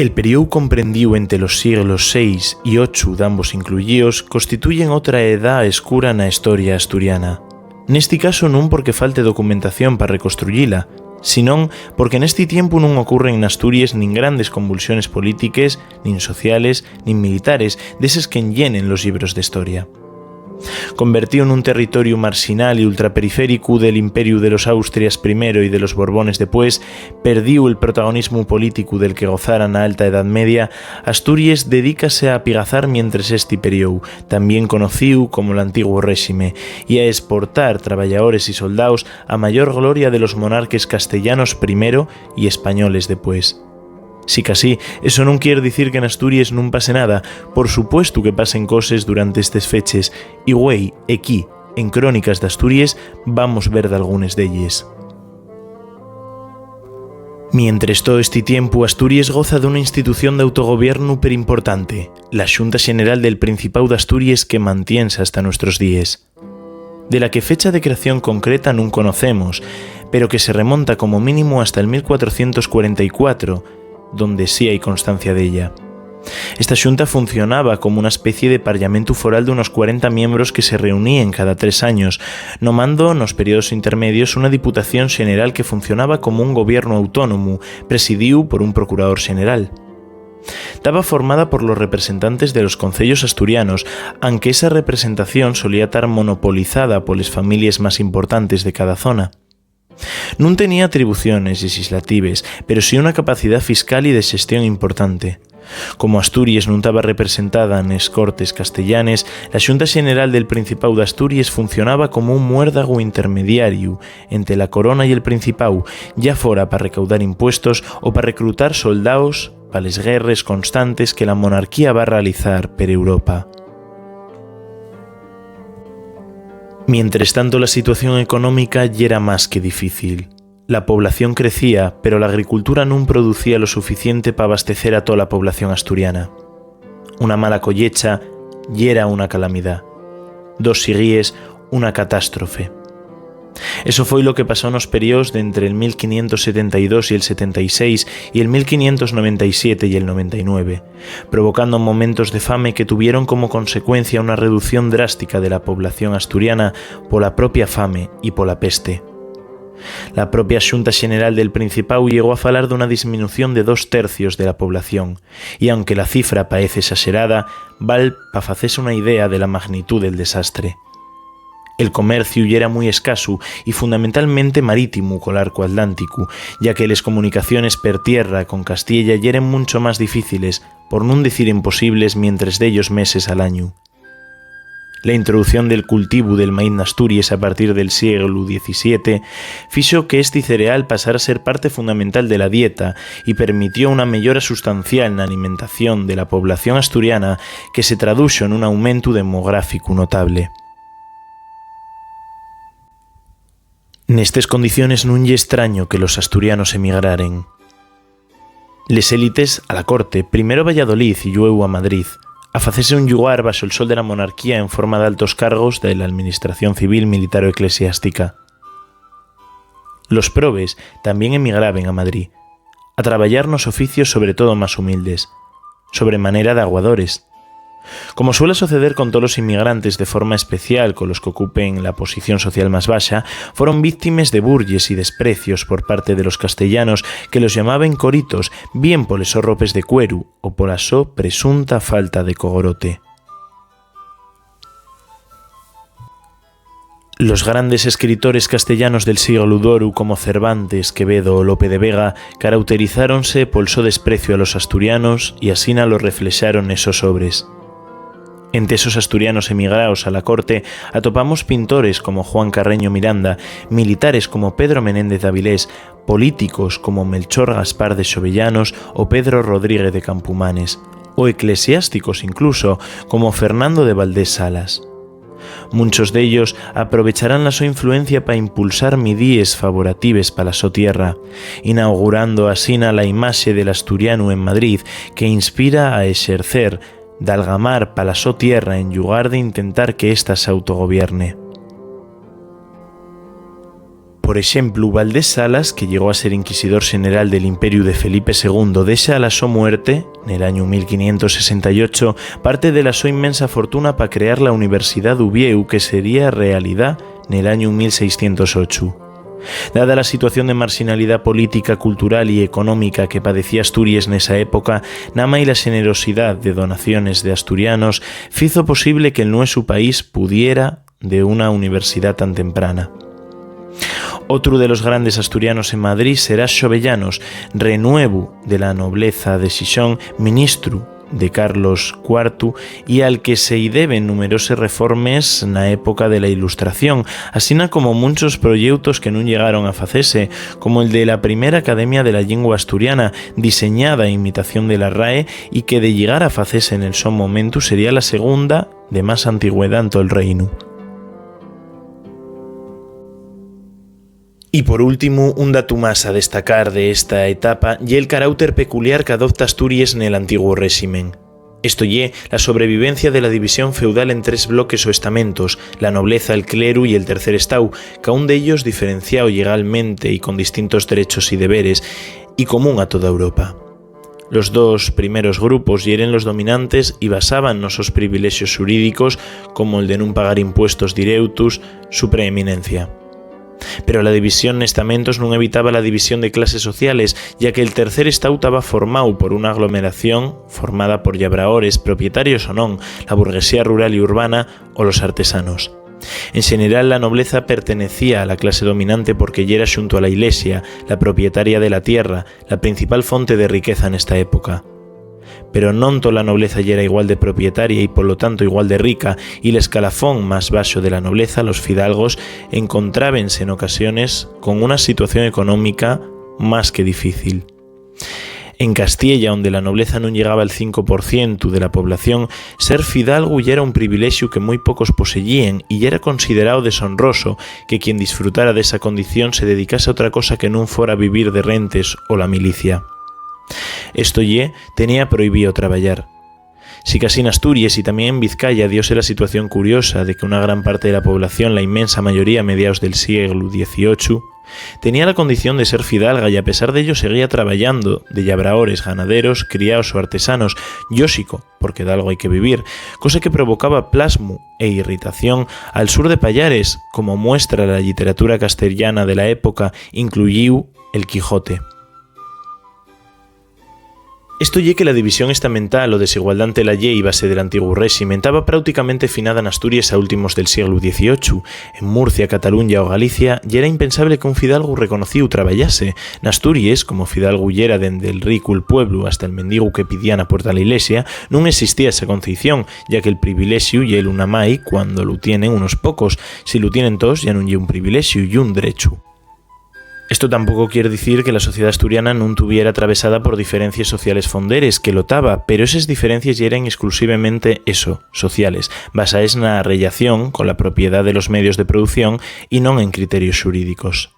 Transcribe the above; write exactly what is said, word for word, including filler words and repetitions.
El periodu comprendíu ente los sieglos seis y ochu, dambos incluyíos, constituyen otra edá escura na hestoria asturiana. Nesti caso, nun porque falte documentación pa reconstruyila, sinón porque nesti tiempu nun ocurren n'Asturies nin grandes convulsiones polítiques, nin sociales, nin militares, d'eses qu'enllenen los llibros d'hestoria. Convertíu nun territoriu marxinal y ultraperiféricu del imperiu de los Austrias primero y de los Borbones depués, perdíu el protagonismu políticu del que gozara na Alta Edá Media, Asturies dedícase a apigazar mientres esti periodu, tamién conocíu como l'Antiguu Réxime, y a esportar trabayadores y soldaos a mayor gloria de los monarques castellanos primero y españoles depués. Sicasí, eso nun quier dicir que n'Asturies nun pase nada, por supuestu que pasen coses durante estes feches, y güei, equí, en Crónicas d'Asturies, vamos ver dalgunes d'elles. Mientres too esti tiempu, Asturies goza d'una institución d'autogobiernu perimportante, la Xunta Xeneral del Principáu d'Asturies, que mantiense hasta nuestros díes, de la que fecha de creación concreta nun conocemos, pero que se remonta como mínimo hasta el mil cuatrocientos cuarenta y cuatro, donde sí hai constancia d'ella. Esta xunta funcionaba como una especie de parllamentu foral d'unos cuarenta miembros que se reuníen cada tres años, nomando nos periodos intermedios una diputación xeneral que funcionaba como un gobiernu autónomu, presidíu por un procurador xeneral. Taba formada por los representantes de los conceyos asturianos, anque esa representación solía tar monopolizada poles families más importantes de cada zona. Nun tenía atribuciones llexislatives, pero sí una capacidá fiscal y de xestión importante. Como Asturies nun taba representada nes Cortes castellanes, la Xunta Xeneral del Principáu d'Asturies funcionaba como un muérdagu intermediariu ente la Corona y el Principáu, ya fora pa recaudar impuestos o pa reclutar soldaos pa les guerres constantes que la monarquía va realizar per Europa. Mientres tanto, la situación económica yera más que difícil. La población crecía, pero la agricultura nun producía lo suficiente p'abastecer a tola población asturiana. Una mala collecha yera una calamidá. Dos siguíes, una catástrofe. Eso foi lo que pasó nos periodos d'entre el mil quinientos setenta y dos y el setenta y seis y el mil quinientos noventa y siete y el noventa y nueve, provocando momentos de fame que tuvieron como consecuencia una reducción drástica de la población asturiana pola propia fame y pola peste. La propia Xunta Xeneral del Principáu llegó a falar d'una disminución de dos tercios de la población, y aunque la cifra paez esaxerada, val pa facese una idea de la magnitú del desastre. El comerciu yera mui escasu y fundamentalmente marítimu col arcu atlánticu, ya que les comunicaciones per tierra con Castiella yeren muncho más difíciles, por nun dicir imposibles, mientres dellos meses al añu. La introducción del cultivu del maíz n'Asturies a partir del sieglu diecisiete fixo que esti cereal pasara a ser parte fundamental de la dieta y permitió una meyora sustancial na alimentación de la población asturiana, que se traduxo nun aumentu demográficu notable. Nestes condiciones nun ye estraño que los asturianos emigraren. Les élites, a la corte, primero a Valladolid y llueu a Madrid, a facese un llugar baxo'l sol de la monarquía en forma d'altos cargos de la alministración civil, militar o eclesiástica. Los probes tamién emigraben a Madrid, a trabayar nos oficios sobre todo más humildes, sobre manera d'aguadores. Como suele soceder con tolos inmigrantes, de forma especial colos qu'ocupen la posición social más baxa, foron víctimes de burlles y desprecios por parte de los castellanos, que los llamaben coritos, bien poles sos ropes de cueru o pola so presunta falta de cogorote. Los grandes escritores castellanos del sieglu d'oru, como Cervantes, Quevedo o Lope de Vega, carauterizáronse pol so despreciu a los asturianos y asina lo reflexaron nes sos obres. Ente esos asturianos emigraos a la corte atopamos pintores como Juan Carreño Miranda, militares como Pedro Menéndez d'Avilés, políticos como Melchor Gaspar de Xovellanos o Pedro Rodríguez de Campumanes, o eclesiásticos incluso como Fernando de Valdés Salas. Munchos d'ellos aprovecharán la so influencia pa impulsar midíes favoratives pa la so tierra, inaugurando asina la imaxe del asturianu en Madrid, que inspira a exercer d'algamar pa la so tierra en llugar d'intentar que ésta s'autogobierne. Por exemplu, Valdés Salas, que llegó a ser inquisidor xeneral del imperiu de Felipe segundo, dexa a la so muerte, nel añu mil quinientos sesenta y ocho, parte de la so inmensa fortuna pa crear la Universidá d'Uviéu, que sería realidá nel añu mil seiscientos ocho. Dada la situación de marxinalidá política, cultural y económica que padecía Asturies nesa época, namái la xenerosidá de donaciones de asturianos fizo posible que'l nuesu país pudiera de una universidá tan temprana. Otru de los grandes asturianos en Madrid será Xovellanos, renuevu de la nobleza de Xixón, ministru de Carlos cuartu, y al que se-y deben numeroses reformes na época de la Ilustración, asina como munchos proyeutos que nun llegaron a facese, como el de la primera Academia de la Llingua Asturiana, diseñada a imitación de la RAE y que, de llegar a facese nel so momentu, sería la segunda de más antigüedá en tol reinu. Y por últimu, un datu más a destacar de esta etapa ye el caráuter peculiar qu'adopta Asturies nel antiguo réximen. Esto ye la sobrevivencia de la división feudal en tres bloques o estamentos, la nobleza, el cleru y el tercer estáu, ca'ún d'ellos diferenciáu llegalmente y con distintos drechos y deberes, y común a toda Europa. Los dos primeros grupos yeren los dominantes y basaban nos sos privilexios xurídicos, como'l de nun pagar impuestos direutos, su preeminencia. Pero la división n'estamentos nun evitaba la división de clases sociales, ya que'l tercer estáu taba formáu por una aglomeración formada por llabraores, propietarios o non, la burguesía rural y urbana o los artesanos. En xeneral, la nobleza pertenecía a la clase dominante porque yera, xunto a la ilesia, la propietaria de la tierra, la principal fonte de riqueza nesta época. Pero non tola nobleza yera igual de propietaria y, polo tanto, igual de rica, y l'escalafón más baxo de la nobleza, los fidalgos, encontrábense n'ocasiones con una situación económica más que difícil. En Castiella, onde la nobleza nun llegaba al cinco por cientu de la población, ser fidalgu yera un privilexiu que mui pocos poseyíen y yera considerao deshonroso que quien disfrutara d'esa condición se dedicase a otra cosa que nun fora vivir de rentes o la milicia. Esto ye, tenía prohibío trabayar. Sicasí n'Asturies y tamién en Vizcaya dióse la situación curiosa de que una gran parte de la población, la inmensa mayoría a mediaos del sieglu dieciocho, tenía la condición de ser fidalga y, a pesar d'ello, seguía trabayando de llabraores, ganaderos, criaos o artesanos, lóxico, porque d'algo hai que vivir, cosa que provocaba plasmu e irritación al sur de payares, como muestra la lliteratura castellana de la época, incluyíu El Quijote. Esto ye que la división estamental o desigualdá ente la llei base del antiguu réximen taba práuticamente finada n'Asturies a últimos del sieglu dieciocho. En Murcia, Cataluña o Galicia yera impensable qu'un fidalgu reconocíu trabayase. N'Asturies, como fidalgu yera dende'l ricu'l pueblu hasta'l mendigu que pidía na puerta la ilesia, nun esistía esa conceición, ya que'l privilexiu yelu namái cuando lu tienen unos pocos. Si lu tienen toos, ya nun ye un privilexiu, ye un drechu. Esto tampoco quier dicir que la sociedá asturiana nun tuviera atravesada por diferencies sociales fonderes, que lo taba, pero eses diferencies yeren esclusivemente eso, sociales, basaes na rellación cola propiedá de los medios de producción y non en criterios xurídicos.